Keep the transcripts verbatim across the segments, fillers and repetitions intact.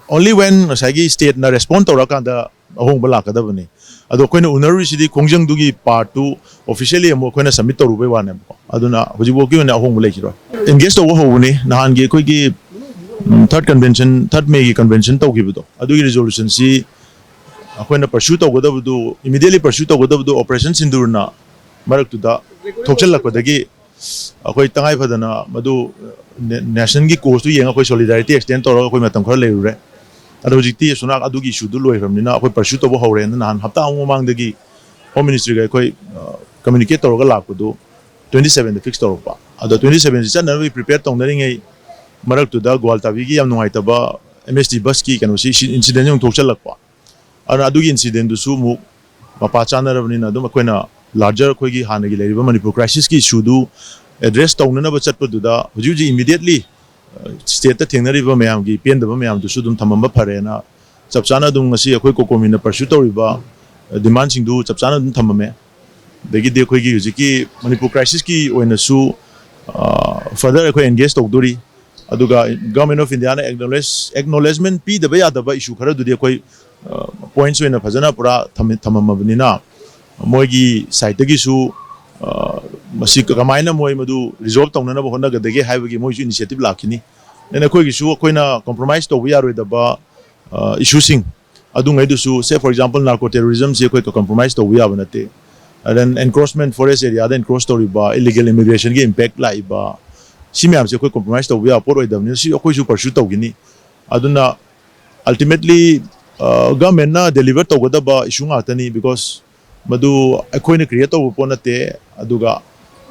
Only when ꯉꯁꯥꯏꯒꯤ stateꯅ respond ꯇꯧꯔꯀꯥꯟꯗ ꯑꯍꯣꯡꯕ ꯂꯥꯛꯀꯗꯕꯅꯤ꯫ ꯑꯗꯣ ꯑꯩꯈꯣꯏꯅ ꯎꯅꯔꯨꯔꯤꯁꯤꯗꯤ ꯈꯣꯡꯖꯪꯗꯨꯒꯤ partꯇꯨ officially ꯑꯃꯨꯛ ꯑꯩꯈꯣꯏꯅ submit ꯇꯧꯔꯨꯕꯩ ꯋꯥꯅꯦꯕꯀꯣ꯫ ꯑꯗꯨꯅ ꯍꯧꯖꯤꯛꯐꯥꯎꯒꯤ ꯑꯣꯏꯅ ꯑꯍꯣꯡꯕ ꯂꯩꯈꯤꯔꯣꯏ꯫ Engage ꯇꯧꯕ ꯍꯧꯕꯅꯤ꯫ ꯅꯍꯥꯟꯒꯤ ꯑꯩꯈꯣꯏꯒꯤ third convention, third Mayꯒꯤ convention ꯇꯧꯈꯤꯕꯗꯣ, ꯑꯗꯨꯒꯤ resolutionꯁꯤ ꯑꯩꯈꯣꯏꯅ pursue ꯇꯧꯒꯗꯕꯗꯨ, immediately pursue ꯇꯧꯒꯗꯕꯗꯨ operation ꯁꯤꯟꯗꯨꯔꯅ ꯃꯔꯛꯇꯨꯗ ꯊꯣꯛꯆꯜꯂꯛꯄꯗꯒꯤ ꯑꯩꯈꯣꯏ ꯇꯉꯥꯏ ꯐꯗꯅ ꯃꯗꯨ nationꯒꯤ causeꯇꯨ ꯌꯦꯡꯉꯒ ꯑꯩꯈꯣꯏ solidarity extend ꯇꯧꯔꯒ ꯑꯩꯈꯣꯏ ꯃꯇꯝ ꯈꯔ ꯂꯩꯔꯨꯔꯦ꯫ ꯑꯗꯣ ꯍꯧꯖꯤꯛꯇꯤ ꯑꯁꯣꯝ ꯅꯥꯀꯟ ꯑꯗꯨꯒꯤ issueꯗꯨ ꯂꯣꯏꯈ꯭ꯔꯕꯅꯤꯅ ꯑꯩꯈꯣꯏ pursue ꯇꯧꯕ ꯍꯧꯔꯦꯅ ꯅꯍꯥꯟ ꯍꯞꯇꯥ ꯑꯃꯨꯛ ꯃꯃꯥꯡꯗꯒꯤ Home Ministryꯒ ꯑꯩꯈꯣꯏ communicate ꯇꯧꯔꯒ ꯂꯥꯛꯄꯗꯨ twenty sevenꯗ fix ꯇꯧꯔꯛꯄ꯫ ꯑꯗꯣ twenty sevenꯁꯤ ꯆꯠꯅꯕꯒꯤ prepare ꯇꯧꯅꯔꯤꯉꯩ ꯃꯔꯛꯇꯨꯗ ꯒ꯭ꯋꯥꯜꯇꯥꯕꯤꯒꯤ ꯌꯥꯝ ꯅꯨꯡꯉꯥꯏꯇꯕ MST busꯀꯤ ꯀꯩꯅꯣꯁꯤ incident ꯑꯃꯨꯛ ꯊꯣꯛꯆꯜꯂꯛꯄ꯫ ꯑꯗꯨꯅ ꯑꯗꯨꯒꯤ incidentꯗꯨꯁꯨ ꯑꯃꯨꯛ ꯃꯄꯥ ꯆꯥꯅꯔꯕꯅꯤꯅ ꯑꯗꯨꯝ ꯑꯩꯈꯣꯏꯅ larger ꯑꯩꯈꯣꯏꯒꯤ ꯍꯥꯟꯅꯒꯤ ꯂꯩꯔꯤꯕ Manipur crisisꯀꯤ issueꯗꯨ address ꯇꯧꯅꯅꯕ ꯆꯠꯄꯗꯨꯗ ꯍꯧꯖꯤꯛ ꯍꯧꯖꯤꯛ immediately stateꯇ ꯊꯦꯡꯅꯔꯤꯕ ꯃꯌꯥꯝꯒꯤ ꯄꯦꯟꯗꯕ ꯃꯌꯥꯝꯗꯨꯁꯨ ꯑꯗꯨꯝ ꯊꯝꯃꯝꯕ ꯐꯔꯦꯅ ꯆꯞ ꯆꯥꯅ ꯑꯗꯨꯝ ꯉꯁꯤ ꯑꯩꯈꯣꯏ COCOMIꯅ pursue ꯇꯧꯔꯤꯕ demandꯁꯤꯡꯗꯨ ꯆꯞ ꯆꯥꯅ ꯑꯗꯨꯝ ꯊꯝꯃꯝꯃꯦ꯫ ꯑꯗꯒꯤꯗꯤ ꯑꯩꯈꯣꯏꯒꯤ ꯍꯧꯖꯤꯛꯀꯤ Manipur crisisꯀꯤ ꯑꯣꯏꯅꯁꯨ further ꯑꯩꯈꯣꯏ engage ꯇꯧꯗꯣꯔꯤ꯫ ꯑꯗꯨꯒ Government of Indiaꯅ acknowledge acknowledgement ꯄꯤꯗꯕ ꯌꯥꯗꯕ issue ꯈꯔꯗꯨꯗꯤ ꯑꯩꯈꯣꯏ points ꯑꯣꯏꯅ ꯐꯖꯅ ꯄꯨꯔꯥ ꯊꯝꯃꯝꯃꯕꯅꯤꯅ ꯃꯣꯏꯒꯤ sideꯇꯒꯤꯁꯨ ꯃꯁꯤ ꯀꯃꯥꯏꯅ ꯃꯣꯏ ꯃꯗꯨ resolve ꯇꯧꯅꯅꯕ ꯍꯣꯠꯅꯒꯗꯒꯦ ꯍꯥꯏꯕꯒꯤ ꯃꯣꯏꯁꯨ initiative ꯂꯥꯛꯈꯤꯅꯤ꯫ ꯑꯗꯨꯅ ꯑꯩꯈꯣꯏꯒꯤꯁꯨ ꯑꯩꯈꯣꯏꯅ compromise ꯇꯧꯕ ꯌꯥꯔꯣꯏꯗꯕ issueꯁꯤꯡ ꯑꯗꯨꯉꯩꯗꯨꯁꯨ, say for example narco terrorismꯁꯤ ꯑꯩꯈꯣꯏ compromise ꯇꯧꯕ ꯌꯥꯕ ꯅꯠꯇꯦ꯫ And then encroachment, forest areaꯗ encroach ꯇꯧꯔꯤꯕ illegal immigrationꯒꯤ impact ꯂꯥꯛꯏꯕ ꯁꯤ ꯃꯌꯥꯝꯁꯦ ꯑꯩꯈꯣꯏ compromise ꯇꯧꯕ ꯌꯥꯕ ꯄꯣꯠ ꯑꯣꯏꯗꯕꯅꯤꯅ ꯁꯤ ꯑꯩꯈꯣꯏꯁꯨ pursue ꯇꯧꯈꯤꯅꯤ꯫ ꯑꯗꯨꯅ ultimately governmentꯅ deliver ꯇꯧꯒꯗꯕ issue ꯉꯥꯛꯇꯅꯤ, because ꯃꯗꯨ ꯑꯩꯈꯣꯏꯅ create ꯇꯧꯕ ꯄꯣꯠ ꯅꯠꯇꯦ꯫ ꯑꯗꯨꯒ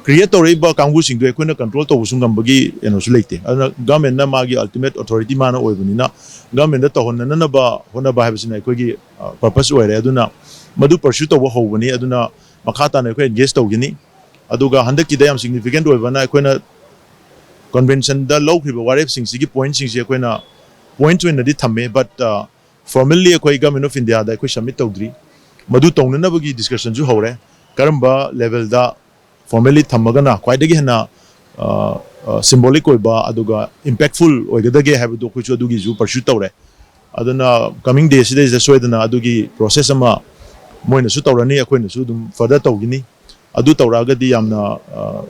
create ꯇꯧꯔꯛꯏꯕ ꯀꯥꯡꯕꯨꯁꯤꯡꯗꯨ ꯑꯩꯈꯣꯏꯅ control ꯇꯧꯕꯁꯨ ꯉꯝꯕꯒꯤ ꯀꯩꯅꯣꯁꯨ ꯂꯩꯇꯦ꯫ ꯑꯗꯨꯅ governmentꯅ ꯃꯥꯒꯤ ultimate authority ꯃꯥꯅ ꯑꯣꯏꯕꯅꯤꯅ governmentꯗ ꯇꯧꯍꯟꯅꯅꯕ ꯍꯣꯠꯅꯕ ꯍꯥꯏꯕꯁꯤꯅ ꯑꯩꯈꯣꯏꯒꯤ purpose ꯑꯣꯏꯔꯦ꯫ ꯑꯗꯨꯅ ꯃꯗꯨ pursue ꯇꯧꯕ ꯍꯧꯕꯅꯤ꯫ ꯑꯗꯨꯅ ꯃꯈꯥ ꯇꯥꯅ ꯑꯩꯈꯣꯏ engage ꯇꯧꯒꯅꯤ꯫ ꯑꯗꯨꯒ ꯍꯟꯗꯛꯀꯤꯗ ꯌꯥꯝ significant ꯑꯣꯏꯕꯅ ꯑꯩꯈꯣꯏꯅ conventionꯗ ꯂꯧꯈ꯭ꯔꯤꯕ ꯋꯥꯔꯦꯞꯁꯤꯡꯁꯤꯒꯤ pointꯁꯤꯡꯁꯤ ꯑꯩꯈꯣꯏꯅ points ꯑꯣꯏꯅꯗꯤ ꯊꯝꯃꯦ, but formally ꯑꯩꯈꯣꯏ Government of Indiaꯗ ꯑꯩꯈꯣꯏ submit ꯇꯧꯗ꯭ꯔꯤ꯫ ꯃꯗꯨ ꯇꯧꯅꯅꯕꯒꯤ discussionꯁꯨ ꯍꯧꯔꯦ꯫ ꯀꯔꯝꯕ levelꯗ formally ꯊꯝꯃꯒꯅ ꯈ꯭ꯋꯥꯏꯗꯒꯤ ꯍꯦꯟꯅ symbolic ꯑꯣꯏꯕ ꯑꯗꯨꯒ impactful ꯑꯣꯏꯒꯗꯒꯦ ꯍꯥꯏꯕꯗꯨ ꯑꯩꯈꯣꯏꯁꯨ ꯑꯗꯨꯒꯤꯁꯨ pursue ꯇꯧꯔꯦ꯫ ꯑꯗꯨꯅ coming day ꯁꯤꯗꯩꯁꯤꯗ ꯁꯣꯏꯗꯅ ꯑꯗꯨꯒꯤ process ꯑꯃ ꯃꯣꯏꯅꯁꯨ ꯇꯧꯔꯅꯤ, ꯑꯩꯈꯣꯏꯅꯁꯨ ꯑꯗꯨꯝ further ꯇꯧꯈꯤꯅꯤ꯫ ꯑꯗꯨ ꯇꯧꯔꯛꯑꯒꯗꯤ ꯌꯥꯝꯅ, ꯑ,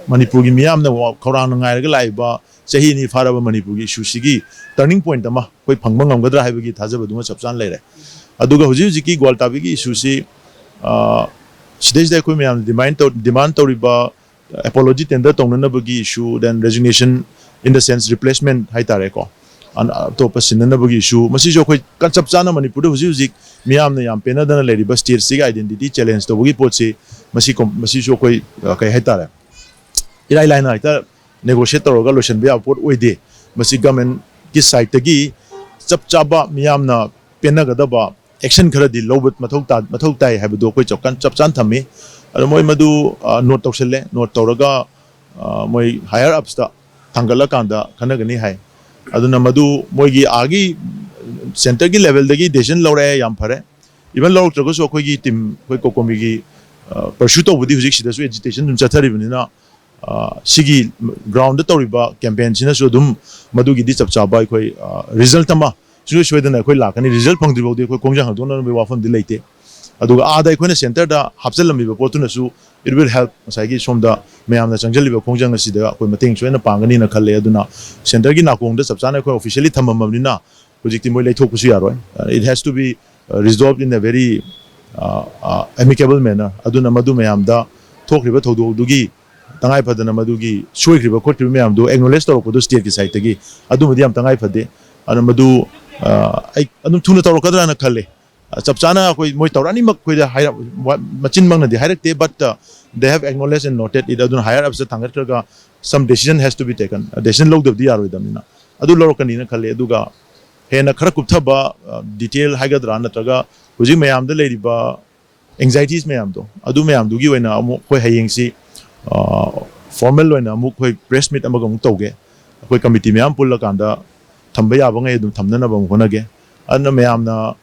ꯃꯅꯤꯄꯨꯔꯒꯤ ꯃꯤꯌꯥꯝꯅ ꯋꯥ-, ꯈꯧꯔꯥꯡꯅ ꯉꯥꯏꯔꯒ ꯂꯥꯛꯏꯕ ꯆꯍꯤ ꯑꯅꯤ ꯐꯥꯔꯕ ꯃꯅꯤꯄꯨꯔꯒꯤ issue ꯁꯤꯒꯤ turning point ꯑꯃ ꯑꯩꯈꯣꯏ ꯐꯪꯕ ꯉꯝꯒꯗ꯭ꯔꯥ ꯍꯥꯏꯕꯒꯤ ꯊꯥꯖꯕꯗꯨꯃ ꯆꯞ ꯆꯥꯅ ꯂꯩꯔꯦ꯫ ꯑꯗꯨꯒ ꯍꯧꯖꯤꯛ ꯍꯧꯖꯤꯛꯀꯤ ꯒ꯭ꯋꯥꯜꯇꯥꯕꯤꯒꯤ issue ꯁꯤ, ꯑ, ꯁꯤꯗꯩꯁꯤꯗ ꯑꯩꯈꯣꯏ ꯃꯌꯥꯝꯅ demand ꯇꯧ-, demand ꯇꯧꯔꯤꯕ apology tender ꯇꯧꯅꯅꯕꯒꯤ issue, then resignation in the sense replacement ꯍꯥꯏꯇꯥꯔꯦꯀꯣ, ꯑꯟ-, ꯑꯇꯣꯞꯄ ꯁꯤꯟꯅꯅꯕꯒꯤ issue, ꯃꯁꯤꯁꯨ ꯑꯩꯈꯣꯏ ꯀ-, ꯆꯞ ꯆꯥꯅ ꯃꯅꯤꯄꯨꯔꯗ ꯍꯧꯖꯤꯛ ꯍꯧꯖꯤꯛ ꯃꯤꯌꯥꯝꯅ ꯌꯥꯝ ꯄꯦꯟꯅꯗꯅ ꯂꯩꯔꯤꯕ state ꯁꯤꯒꯤ identity challenge ꯇꯧꯕꯒꯤ ꯄꯣꯠꯁꯤ, ꯃꯁꯤ ꯀꯣꯝ-, ꯃꯁꯤꯁꯨ ꯑꯩꯈꯣꯏ, ꯑ, ꯀꯩ ꯍꯥꯏꯇꯥꯔꯦ, ꯏꯔꯥꯏ ꯂꯥꯏꯅ ꯍꯦꯛꯇ negotiate ꯇꯧꯔꯒ ꯂꯣꯏꯁꯤꯟꯕ ꯌꯥꯕ ꯄꯣꯠ ꯑꯣꯏꯗꯦ꯫ ꯃꯁꯤ government ꯀꯤ side ꯇꯒꯤ ꯆꯞ ꯆꯥꯕ ꯃꯤꯌꯥꯝꯅ ꯄꯦꯟꯅꯒꯗꯕ action ꯈꯔꯗꯤ ꯂꯧꯕ ꯃꯊꯧ ꯇꯥ-, ꯃꯊꯧ ꯇꯥꯏ ꯍꯥꯏꯕꯗꯨ ꯑꯩꯈꯣꯏ ꯆꯞ ꯀꯟ-, ꯆꯞ ꯆꯥꯅ ꯊꯝꯃꯤ꯫ ꯑꯗꯣ ꯃꯣꯏ ꯃꯗꯨ, ꯑ, note ꯇꯧꯁꯜꯂꯦ, note ꯇꯧꯔꯒ, ꯑ, ꯃꯣꯏ higher ups ꯇ ꯊꯥꯡꯒꯠꯂꯀꯥꯟꯗ ꯈꯟꯅꯒꯅꯤ ꯍꯥꯏ꯫ ꯑꯗꯨꯅ ꯃꯗꯨ ꯃꯣꯏꯒꯤ ꯑꯥꯒꯤ centre ꯒꯤ level ꯗꯒꯤ decision ꯂꯧꯔꯛꯑꯦ, ꯌꯥꯝ ꯐꯔꯦ꯫ Even ꯂꯧꯔꯛꯇ꯭ꯔꯒꯁꯨ ꯑꯩꯈꯣꯏꯒꯤ team, ꯑꯩꯈꯣꯏ COCOMI ꯒꯤ, ꯑ, pursue ꯇꯧꯕꯗꯤ ꯍꯧꯖꯤꯛ ꯁꯤꯗꯁꯨ agitation ꯑꯗꯨꯝ ꯆꯠꯊꯔꯤꯕꯅꯤꯅ, ꯑ, ꯁꯤꯒꯤ ground ꯇ ꯇꯧꯔꯤꯕ campaign ꯁꯤꯅꯁꯨ ꯑꯗꯨꯝ ꯃꯗꯨꯒꯤꯗꯤ ꯆꯞ ꯆꯥꯕ ꯑꯩꯈꯣꯏ, ꯑ, result ꯑꯃ ꯁꯨꯡꯁꯣꯏ ꯁꯣꯏꯗꯅ ꯑꯩꯈꯣꯏ ꯂꯥꯛꯀꯅꯤ꯫ Result ꯐꯪꯗ꯭ꯔꯤ ꯐꯥꯎꯗꯤ ꯑꯩꯈꯣꯏ ꯈꯣꯡꯖꯪ ꯍꯥꯡꯗꯣꯛꯅꯕꯒꯤ ꯋꯥꯐꯝꯗꯤ ꯂꯩꯇꯦ꯫ ꯑꯗꯨꯒ ꯑꯥꯗ ꯑꯩꯈꯣꯏꯅ centre the ꯍꯥꯞꯆꯤꯜꯂꯝꯃꯤꯕ ꯄꯣꯠꯇꯨꯅꯁꯨ it will help, ꯉꯁꯥꯏꯒꯤ ꯁꯣꯝꯗ ꯃꯌꯥꯝꯅ ꯆꯪꯁꯤꯜꯂꯤꯕ ꯈꯣꯡꯖꯪ ꯑꯁꯤꯗ ꯑꯩꯈꯣꯏ ꯃꯇꯦꯡ ꯁꯣꯏꯅ ꯄꯥꯡꯒꯅꯤꯅ ꯈꯜꯂꯦ꯫ ꯑꯗꯨꯅ centre ꯒꯤ ꯅꯥꯀꯣꯡꯗ ꯆꯞ ꯆꯥꯅ ꯑꯩꯈꯣꯏ officially ꯊꯝꯃꯝꯃꯕꯅꯤꯅ ꯍꯧꯖꯤꯛꯇꯤ ꯃꯣꯏ ꯂꯩꯊꯣꯛꯄꯁꯨ ꯌꯥꯔꯣꯏ꯫ It has to be, uh, resolved in a very, uh, uh, amicable manner꯫ ꯑꯗꯨꯅ ꯃꯗꯨ ꯃꯌꯥꯝꯗ ꯊꯣꯛꯈ꯭ꯔꯤꯕ ꯊꯧꯗꯣꯛꯇꯨꯒꯤ ꯇꯉꯥꯏ ꯐꯗꯅ ꯃꯗꯨꯒꯤ ꯁꯣꯏꯈ꯭ꯔꯤꯕ ꯈꯣꯠꯈ꯭ꯔꯤꯕ ꯃꯌꯥꯝꯗꯨ acknowledge ꯇꯧꯔꯛꯄꯗꯨ state ꯀꯤ side ꯇꯒꯤ, ꯑꯗꯨꯃꯗꯤ ꯌꯥꯝ ꯇꯉꯥꯏ ꯐꯗꯦ꯫ ꯑꯗꯨꯅ ꯃꯗꯨ, ꯑ, ꯑꯩ ꯑꯗꯨꯝ ꯊꯨꯅ ꯇꯧꯔꯛꯀꯗ꯭ꯔꯥꯅ ꯈꯜꯂꯦ꯫ ꯑ, ꯆꯞ ꯆꯥꯅ ꯑꯩꯈꯣꯏ ꯃꯣꯏ ꯇꯧꯔꯛꯑꯅꯤꯃꯛ ꯑꯩꯈꯣꯏꯗ ꯍꯥꯏꯔꯛ-, ꯋꯥ-, ꯃꯆꯤꯟꯃꯛꯅꯗꯤ ꯍꯥꯏꯔꯛꯇꯦ, but, uh, they have acknowledged and noted it꯫ ꯑꯗꯨꯅ higher ups ꯇ ꯊꯥꯡꯒꯠꯈ꯭ꯔꯒ some decision has to be taken꯫ Decision ꯂꯧꯗꯕꯗꯤ ꯌꯥꯔꯣꯏꯗꯕꯅꯤꯅ ꯑꯗꯨ ꯂꯧꯔꯛꯀꯅꯤꯅ ꯈꯜꯂꯦ꯫ ꯑꯗꯨꯒ ꯍꯦꯟꯅ ꯈꯔ ꯀꯨꯞꯊꯕ, ꯑ, detail ꯍꯥꯏꯒꯗ꯭ꯔꯥ, ꯅꯠꯇ꯭ꯔꯒ ꯍꯧꯖꯤꯛ ꯃꯌꯥꯝꯗ ꯂꯩꯔꯤꯕ anxieties ꯃꯌꯥꯝꯗꯣ, ꯑꯗꯨ ꯃꯌꯥꯝꯗꯨꯒꯤ ꯑꯣꯏꯅ ꯑꯃꯨꯛ ꯑꯩꯈꯣꯏ ꯍꯌꯦꯡꯁꯤ, ꯑ, formal ꯑꯣꯏꯅ ꯑꯃꯨꯛ ꯑꯩꯈꯣꯏ press meet ꯑꯃꯒ ꯑꯃꯨꯛ ꯇꯧꯒꯦ꯫ ꯑꯩꯈꯣꯏ committee ꯃꯌꯥꯝ ꯄꯨꯜꯂꯀꯥꯟꯗ ꯊꯝꯕ ꯌꯥꯕꯉꯩ ꯑꯗꯨꯝ ꯊꯝꯅꯅꯕ ꯑꯃꯨꯛ ꯍꯣꯠꯅꯒꯦ꯫ ꯑꯗꯨꯅ ꯃꯌꯥꯝꯅ,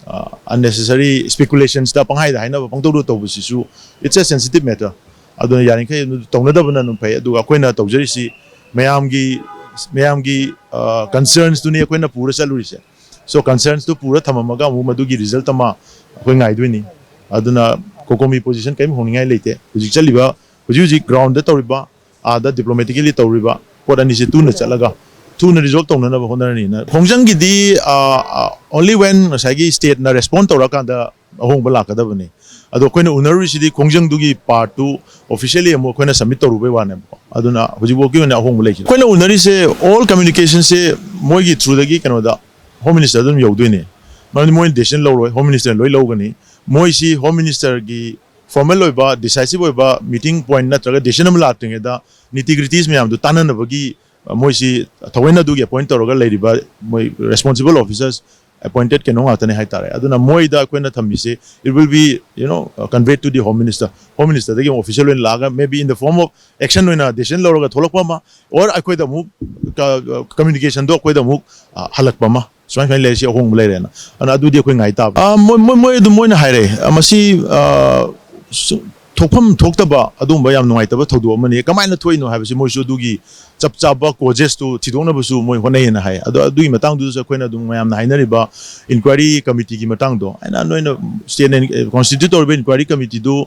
ꯑ, unnecessary speculationsꯇ ꯄꯪꯍꯥꯏꯗ ꯍꯥꯏꯅꯕ, ꯄꯪꯇꯧꯗ ꯇꯧꯕꯁꯤꯁꯨ it's a sensitive matter꯫ ꯑꯗꯨꯅ ꯌꯥꯔꯤꯈꯩ ꯑꯗꯨ ꯇꯧꯅꯗꯕꯅ ꯑꯗꯨꯝ ꯐꯩ꯫ ꯑꯗꯨꯒ ꯑꯩꯈꯣꯏꯅ ꯇꯧꯖꯔꯤꯁꯤ ꯃꯌꯥꯝꯒꯤ ꯃꯌꯥꯝꯒꯤ ꯀꯟꯁꯔꯟꯁꯇꯨꯅꯤ ꯑꯩꯈꯣꯏꯅ ꯄꯨꯔ ꯆꯠꯂꯨꯔꯤꯁꯦ꯫ ꯁꯣ ꯀꯟꯁꯔꯟꯁꯇꯨ ꯄꯨꯔ ꯊꯝꯃꯝꯃꯒ ꯑꯃꯨꯛ ꯃꯗꯨꯒꯤ ꯔꯤꯖꯜꯠ ꯑꯃ ꯑꯩꯈꯣꯏ ꯉꯥꯏꯗꯣꯏꯅꯤ꯫ ꯑꯗꯨꯅ ꯀꯣꯀꯣꯃꯤ ꯄꯣꯖꯤꯁꯟ ꯀꯔꯤꯝ ꯍꯣꯡꯅꯤꯡꯉꯥꯏ ꯂꯩꯇꯦ꯫ ꯍꯧꯖꯤꯛ ꯆꯠꯂꯤꯕ, ꯍꯧꯖꯤꯛ ꯍꯧꯖꯤꯛ ꯒ꯭ꯔꯥꯎꯟꯗ ꯇꯧꯔꯤꯕ, ꯑꯥꯗ ꯗꯤꯄ꯭ꯂꯣꯃꯦꯇꯤꯀꯦꯂꯤ ꯇꯧꯔꯤꯕ ꯄꯣꯠ ꯑꯅꯤꯁꯦ ꯇꯨꯅ ꯆꯠꯂꯒ ꯊꯨꯅ ꯔꯤꯖꯣꯜꯕ ꯇꯧꯅꯅꯕ ꯍꯣꯠꯅꯔꯅꯤꯅ꯫ ꯈꯣꯡꯖꯪꯒꯤꯗꯤ ꯑꯣꯟꯂꯤ ꯋꯦꯟ ꯉꯁꯥꯏꯒꯤ ꯁ꯭ꯇꯦꯠꯅ ꯔꯦꯁꯄꯣꯟ ꯇꯧꯔꯀꯥꯟꯗ ꯑꯍꯣꯡꯕ ꯂꯥꯛꯀꯗꯕꯅꯤ꯫ ꯑꯗꯣ ꯑꯩꯈꯣꯏꯅ ꯎꯅꯔꯨꯔꯤꯁꯤꯗꯤ ꯈꯣꯡꯖꯪꯗꯨꯒꯤ ꯄꯥꯔꯠꯇꯨ ꯑꯣꯐꯤꯁꯤꯌꯦꯜꯂꯤ ꯑꯃꯨꯛ ꯑꯩꯈꯣꯏꯅ ꯁꯕꯃꯤꯠ ꯇꯧꯔꯨꯕꯩ ꯋꯥꯅꯦꯕꯀꯣ꯫ ꯑꯗꯨꯅ ꯍꯧꯖꯤꯛꯐꯥꯎꯒꯤ ꯑꯣꯏꯅ ꯑꯍꯣꯡꯕ ꯂꯩꯈꯤꯗꯦ꯫ ꯑꯩꯈꯣꯏꯅ ꯎꯅꯔꯤꯁꯦ ꯑꯣꯜ ꯀꯝꯃ꯭ꯌꯨꯅꯤꯀꯦꯁꯟꯁꯦ ꯃꯣꯏꯒꯤ ꯊ꯭ꯔꯨꯗꯒꯤ ꯀꯩꯅꯣꯗ ꯍꯣꯝ ꯃꯤꯅꯤꯁꯇꯔ ꯑꯗꯨꯝ ꯌꯧꯗꯣꯏꯅꯤ꯫ ꯃꯔꯝꯗꯤ ꯃꯣꯏꯅ ꯗꯤꯁꯤꯖꯟ ꯂꯧꯔꯣꯏ, ꯍꯣꯝ ꯃꯤꯅꯤꯁꯇꯔꯅ ꯂꯣꯏ ꯂꯧꯒꯅꯤ꯫ ꯃꯣꯏꯁꯤ ꯍꯣꯝ ꯃꯤꯅꯤꯁꯇꯔꯒꯤ ꯐꯣꯔꯃꯦꯜ ꯑꯣꯏꯕ, ꯗꯤꯁꯥꯏꯁꯤꯞ ꯑꯣꯏꯕ ꯃꯤꯇꯤꯡ ꯄꯣꯏꯟꯠ ꯅꯠꯇ꯭ꯔꯒ ꯗꯤꯁꯤꯖꯟ ꯑꯃ ꯂꯥꯛꯇ꯭ꯔꯤꯉꯩꯗ ꯅꯤꯇꯤ ꯒ꯭ꯔꯤꯇꯤꯁ ꯃꯌꯥꯝꯗꯨ ꯇꯥꯟꯅꯅꯕꯒꯤ, ꯑ, ꯃꯣꯏꯁꯤ ꯊꯑꯣꯏꯅ ꯑꯗꯨꯒꯤ ꯑꯦꯄꯣꯏꯟꯠ ꯇꯧꯔꯒ ꯂꯩꯔꯤꯕ ꯃꯣꯏ ꯔꯦꯁꯄꯣꯟꯁꯤꯕꯜ ꯑꯣꯐꯤꯁꯔꯁ, ꯑꯦꯄꯣꯏꯟꯇꯦꯗ ꯀꯩꯅꯣ ꯉꯥꯛꯇꯅꯦ ꯍꯥꯏꯇꯥꯔꯦ꯫ ꯑꯗꯨꯅ ꯃꯣꯏꯗ ꯑꯩꯈꯣꯏꯅ ꯊꯝꯃꯤꯁꯦ, it will be, you know, conveyed to the Home Minister꯫ Home ꯃꯤꯅꯤꯁꯇꯔꯗꯒꯤ ꯑꯃꯨꯛ ꯑꯣꯐꯤꯁꯤꯌꯦꯜ ꯑꯣꯏꯅ ꯂꯥꯛꯑꯒ, maybe in the form of action ꯑꯣꯏꯅ ꯗꯤꯁꯤꯖꯟ ꯂꯧꯔꯒ ꯊꯣꯛꯂꯛꯄ ꯑꯃ, or ꯑꯩꯈꯣꯏꯗ ꯑꯃꯨꯛ ꯀ-, ꯀꯝꯃ꯭ꯌꯨꯅꯤꯀꯦꯁꯟꯗꯣ ꯑꯩꯈꯣꯏꯗ ꯑꯃꯨꯛ, ꯑ, ꯍꯜꯂꯛꯄ ꯑꯃ, ꯁꯨꯃꯥꯏ ꯁꯨꯃꯥꯏꯅ ꯂꯩꯔꯦ, ꯁꯤ ꯑꯍꯣꯡꯕ ꯂꯩꯔꯦꯅ꯫ ꯑꯗꯨꯅ ꯑꯗꯨꯗꯤ ꯑꯩꯈꯣꯏ ꯉꯥꯏ ꯇꯥꯕ꯫ ꯑ, ꯃꯣꯏ, ꯃꯣꯏ, ꯃꯣꯏ ꯑꯗꯨꯝ ꯃꯣꯏꯅ ꯍꯥꯏꯔꯛꯑꯦ, ꯑ, ꯃꯁꯤ, ꯑ, ꯁꯨ-, ꯊꯣꯛꯐꯝ ꯊꯣꯛꯇꯕ ꯑꯗꯨꯒꯨꯝꯕ ꯌꯥꯝ ꯅꯨꯡꯉꯥꯏꯇꯕ ꯊꯧꯗꯣꯛ ꯑꯃꯅꯤ꯫ ꯀꯃꯥꯏꯅ ꯊꯣꯛꯏꯅꯣ ꯍꯥꯏꯕꯁꯤ ꯃꯣꯏꯁꯨ ꯑꯗꯨꯒꯤ ꯆꯞ ꯆꯥꯕ ꯀꯣꯖꯦꯁꯇꯨ ꯊꯤꯗꯣꯛꯅꯕꯁꯨ ꯃꯣꯏ ꯍꯣꯠꯅꯩꯌꯦꯅ ꯍꯥꯏ꯫ ꯑꯗꯣ ꯑꯗꯨꯒꯤ ꯃꯇꯥꯡꯗꯨꯗꯁꯨ ꯑꯩꯈꯣꯏꯅ ꯑꯗꯨꯝ ꯃꯌꯥꯝꯅ ꯍꯥꯏꯅꯔꯤꯕ ꯏꯟꯀ꯭ꯋꯥꯏꯔꯤ ꯀꯃꯤꯇꯤꯒꯤ ꯃꯇꯥꯡꯗꯣ, ꯑꯩꯅ ꯅꯣꯏꯅ ꯁ꯭ꯇꯦꯠꯅ ꯀꯣꯟꯁꯇꯤꯇ꯭ꯌꯨꯠ ꯇꯧꯔꯤꯕ ꯏꯟꯀ꯭ꯋꯥꯏꯔꯤ ꯀꯃꯤꯇꯤꯗꯨ,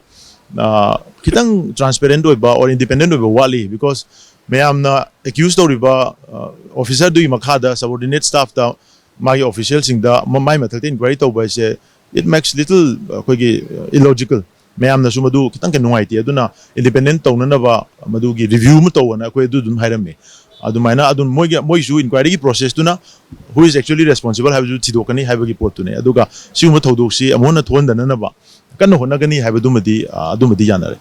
ꯑ, ꯈꯤꯇꯪ ꯇ꯭ꯔꯥꯟꯁꯄꯦꯔꯦꯟꯠ ꯑꯣꯏꯕ or ꯏꯟꯗꯤꯄꯦꯟꯗꯦꯟꯠ ꯑꯣꯏꯕ ꯋꯥꯠꯂꯤ꯫ Because ꯃꯌꯥꯝꯅ ꯑꯦꯀ꯭ꯌꯨꯁ ꯇꯧꯔꯤꯕ, ꯑ, ꯑꯣꯐꯤꯁꯔꯗꯨꯒꯤ ꯃꯈꯥꯗ ꯁꯕꯑꯣꯔꯗꯤꯅꯦꯠ ꯁ꯭ꯇꯥꯐꯇ ꯃꯥꯒꯤ ꯑꯣꯐꯤꯁꯤꯌꯦꯜꯁꯤꯡꯗ ꯃ-, ꯃꯥꯏ ꯃꯊꯛꯇ ꯏꯟꯀ꯭ꯋꯥꯏꯔꯤ ꯇꯧꯕ ꯍꯥꯏꯁꯦ, it makes little, ꯑꯩꯈꯣꯏꯒꯤ, illogical꯫ ꯃꯌꯥꯝꯅꯁꯨ ꯃꯗꯨ ꯈꯤꯇꯪ ꯀꯩ ꯅꯨꯡꯉꯥꯏꯇꯦ꯫ ꯑꯗꯨꯅ ꯏꯟꯗꯤꯄꯦꯟꯗꯦꯟꯠ ꯇꯧꯅꯅꯕ ꯃꯗꯨꯒꯤ ꯔꯤꯚ꯭ꯌꯨ ꯑꯃ ꯇꯧꯑꯣꯅ ꯑꯩꯈꯣꯏ ꯑꯗꯨ ꯑꯗꯨꯝ ꯍꯥꯏꯔꯝꯃꯤ꯫ ꯑꯗꯨꯃꯥꯏꯅ ꯑꯗꯨꯝ ꯃꯣꯏꯒꯤ, ꯃꯣꯏꯒꯤꯁꯨ ꯏꯟꯀ꯭ꯋꯥꯏꯔꯤꯒꯤ ꯄ꯭ꯔꯣꯁꯦꯁꯇꯨꯅ who is actually responsible ꯍꯥꯏꯕꯗꯨ ꯊꯤꯗꯣꯛꯀꯅꯤ ꯍꯥꯏꯕꯒꯤ ꯄꯣꯠꯇꯨꯅꯦ꯫ ꯑꯗꯨꯒ ꯁꯤꯒꯨꯝꯕ ꯊꯧꯗꯣꯛꯁꯤ ꯑꯃꯨꯛ ꯍꯟꯅ ꯊꯣꯛꯍꯟꯗꯅꯅꯕ ꯀꯟꯅ ꯍꯣꯠꯅꯒꯅꯤ ꯍꯥꯏꯕꯗꯨꯃꯗꯤ, ꯑ, ꯑꯗꯨꯃꯗꯤ ꯌꯥꯅꯔꯦ꯫